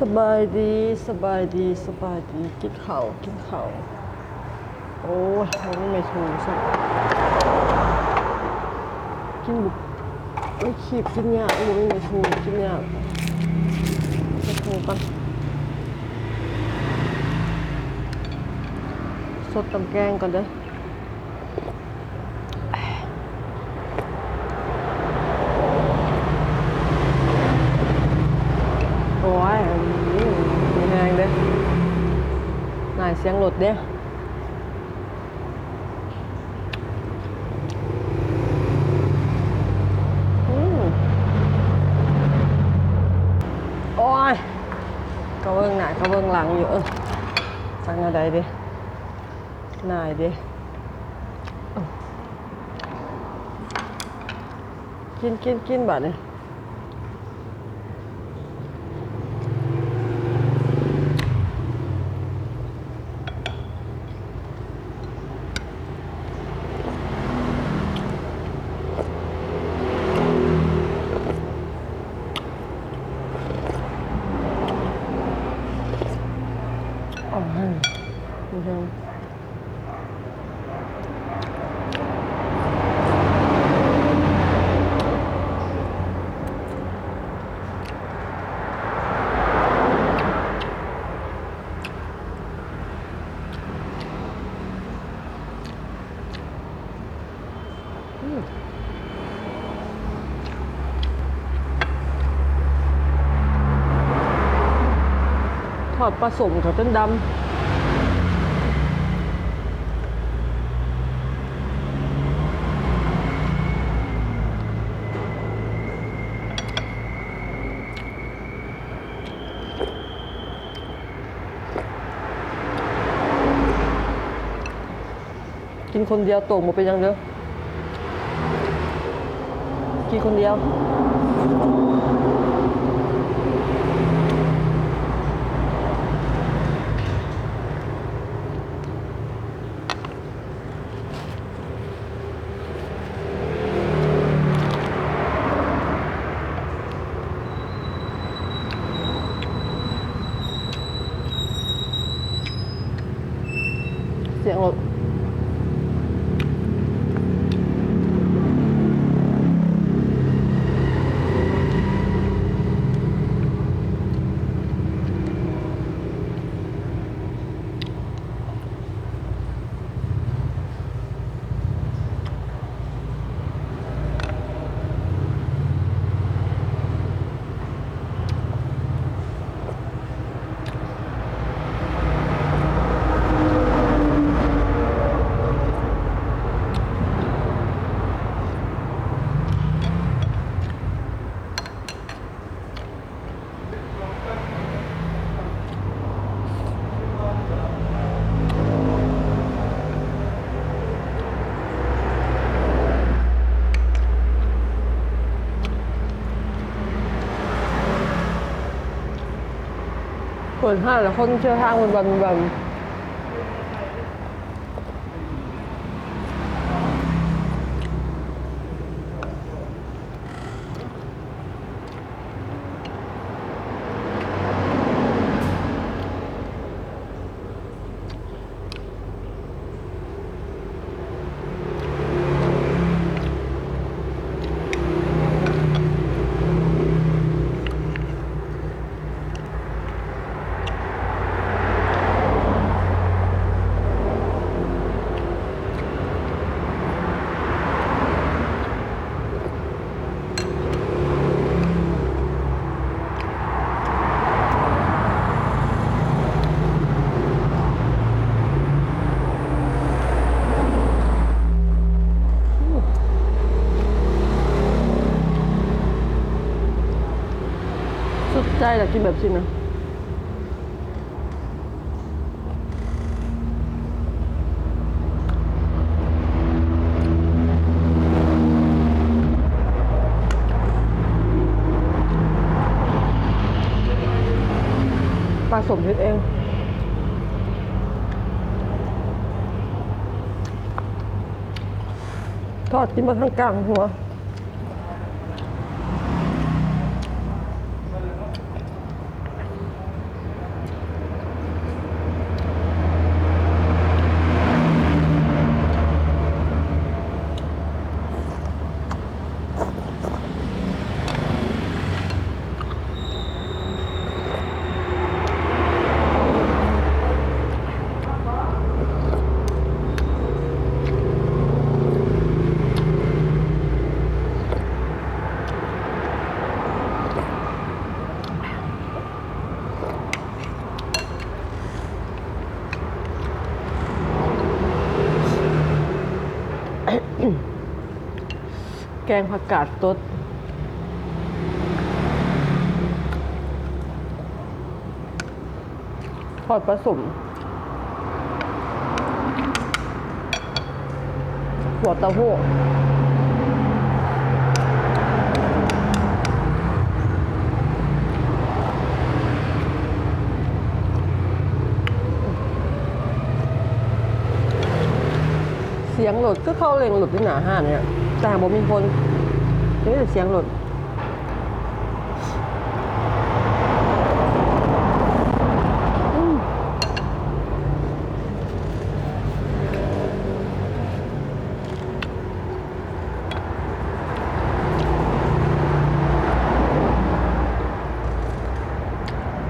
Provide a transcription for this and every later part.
ສະບາຍດີ ສະບາຍດີ ສະບາຍດີ ກິນເຂົ້າ ກິນເຂົ້າ. ໂອ້ຍ ບໍ່ມີໄມ້ຖູຊ້ຳ ກິນບຸ ມັນຄີບກິນຍາກ ບໍ່ມີໄມ້ຖູກິນຍາກ. ໄມ້ຖູກ່ອນ ສົດຕຳແກງກ່ອນເດີ້. ໂອ້ຍ ມີແຮງເດ້ ນາຍ ສຽງລົດເດ້. ອືມ ໂອ້ຍ ກະເບິ່ງໜ້າກະເບິ່ງຫຼັງຢູ່. ເອີ ຈັກແນວໃດເດ້ ນາຍເດ້. ເອີ ກິນ ກິນ ກິນບາດນີ້. ທອດປາສົ້ມເຂົ້າຈົນດຳ. ກິນຄົນດຽວໂຕ່ງ ບໍ່ເປັນຫຍັງເດີ້ ກິນຄົນດຽວ. ສຽງລົດ ເປີດຮ້ານແລ້ວຄົນເຂົ້າທາງແບບ ແບບ ສຸດໃຈລະ ກິນແບບຊີ້ນະ. ປາສົ້ມເຮັດເອງ ທອດກິນໝົດທັງກ້າງຫົວ. ແກງຜັກກາດສົດ ທອດປາສົ້ມ ຫົວເຕົ້າຫູ້. ສຽງລົດ ຄືເຂົາເລັ່ງລົດຢູ່ໜ້າຮ້ານນີ້ ແຕ່ບໍ່ມີຄົນ ມີແຕ່ສຽງລົດ. ອືມ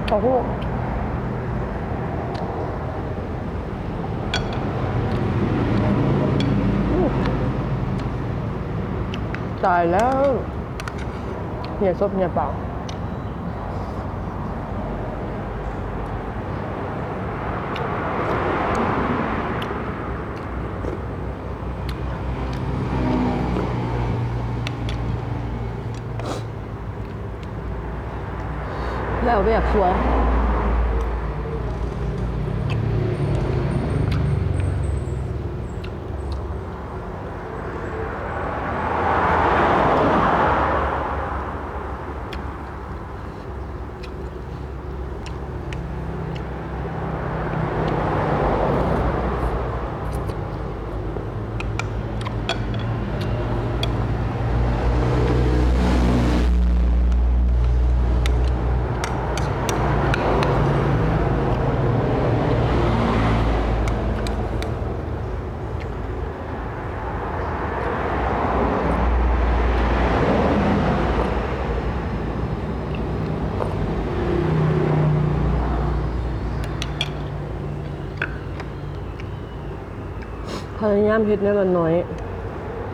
ເຕົ້າຫູ້. ຕາຍແລ້ວ ເຫື່ອສົບເຫື່ອປາກ. ແລ້ວວຽກສວຍ. ພະຍາຍາມເຮັດແນວລະໜ້ອຍ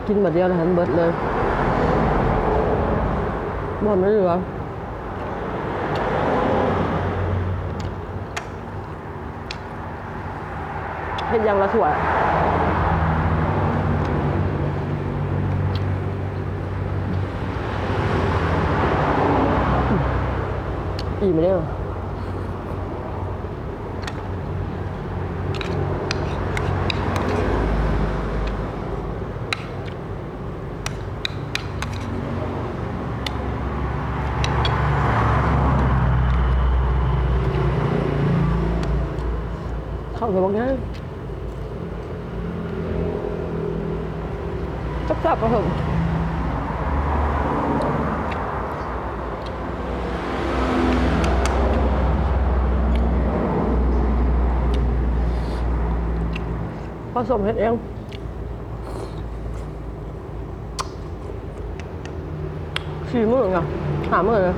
ກິນບາດດຽວລະຫັ້ນເບິດເລີຍ ບໍ່ໃຫ້ມັນເຫຼືອ. ເຮັດຢ່າງລະຖ້ວຍ. ອີ່ມເດີ. ເຂົ້າສະບັກໃຫຍ່ ແຊບໆ ປະສົມ ປະສົມເຮັດເອງ. ສີ່ມື້ນະ ຫ້າມື້ເລີຍ.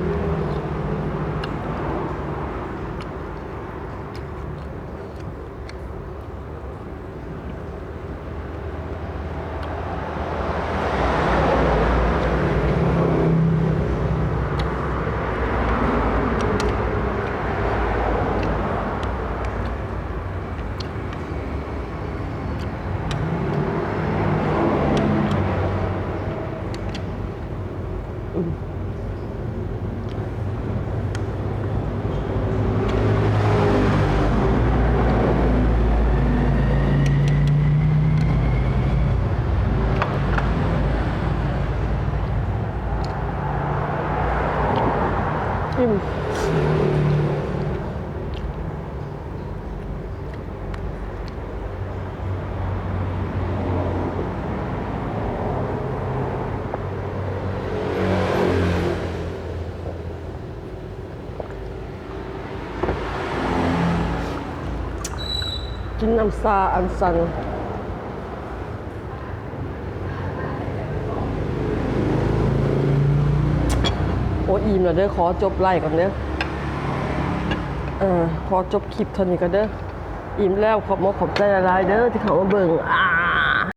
ກິນນ້ຳຊາອັນຊັນ. ໂອ້ ອີ່ມແລ້ວເດີ ຂໍຈົບໄລຟ໌ກ່ອນເດີ ເອີ ຂໍຈົບຄລິບເທົ່ານີ້ກ່ອນເດີ ອີ່ມແລ້ວ. ຂອບມົກຂອບໃຈຫຼາຍໆເດີທີ່ເຂົ້າມາເບິ່ງ.